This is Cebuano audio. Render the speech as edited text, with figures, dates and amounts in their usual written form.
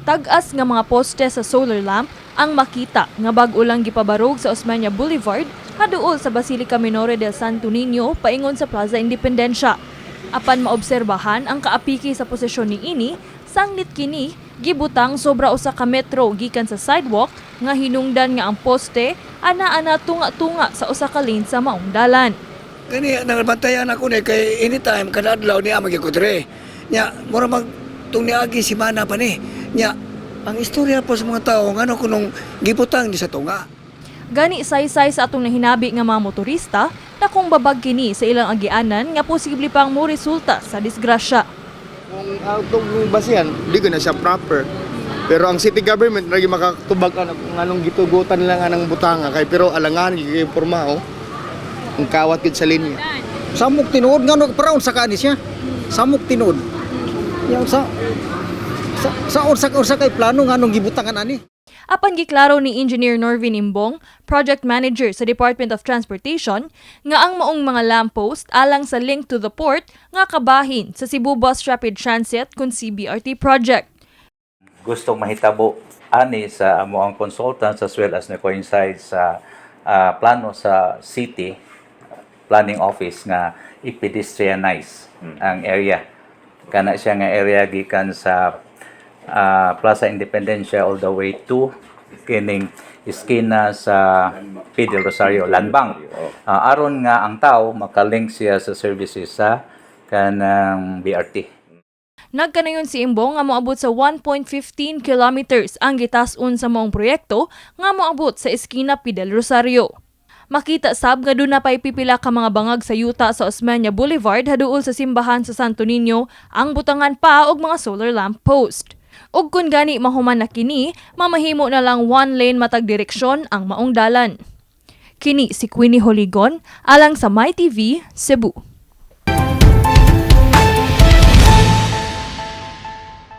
Tag-as nga mga poste sa solar lamp ang makita nga bag-o lang gipabarog sa Osmeña Boulevard haduol sa Basilica Minore del Santo Niño paingon sa Plaza Independencia. Apan maobserbahan ang kaapiki sa posisyon niini, sangnit kini gibutang sobra 1 ka metro gikan sa sidewalk nga hinungdan nga ang poste ana-ana tunga-tunga sa usa ka lane sa maong dalan. Kani nagbantayan ako ni kay anytime kada adlaw niya magyud ko dire. Nya mura mag tung niagi semana pa ni. Nya ang istorya po sa mga tao ngano kunong gibutang ni sa tunga. Gani saysay sa atong nahinabi nga mga motorista na kung babag kini sa ilang agianan nga posible pang mo resulta sa disgrasya. Kung atong basihan, di ko na siya proper. Pero ang city government lagi makatubag ana kung anong gitugutan lang anang butanga kay pero alangan gyud kay porma, oh. Ang kawat gid sa linya. Samok tinuod, ngano paraon sa kani siya. Samok tinuod. Yang sa unsa kay plano nganong gibutangan ani. Apan giklaro ni Engineer Norvin Imbong, Project Manager sa Department of Transportation, nga ang maong mga lamppost alang sa link to the port nga kabahin sa Cebu Bus Rapid Transit kun CBRT project. Gustong mahitabo ani sa amo ang consultants as well as na coincide sa plano sa city planning office nga i-pedestrianize ang area kana siya nga area gikan sa Plaza Independencia all the way to kining iskina sa P. del Rosario Landbank. Aron nga ang tao makalink siya sa services sa kanang BRT. Nagkanayon si Imbong nga moabot sa 1.15 kilometers ang gitas-on sa maong proyekto nga moabot sa eskina P. del Rosario. Makita sab nga duna pay pipila ka mga bangag sa yuta sa Osmeña Boulevard haduol sa simbahan sa Santo Niño ang butangan pa og mga solar lamp post. Ug kun gani mahuman na kini, mamahimo na lang one lane matag direksyon ang maong dalan. Kini si Queenie Holigon alang sa MyTV, Cebu.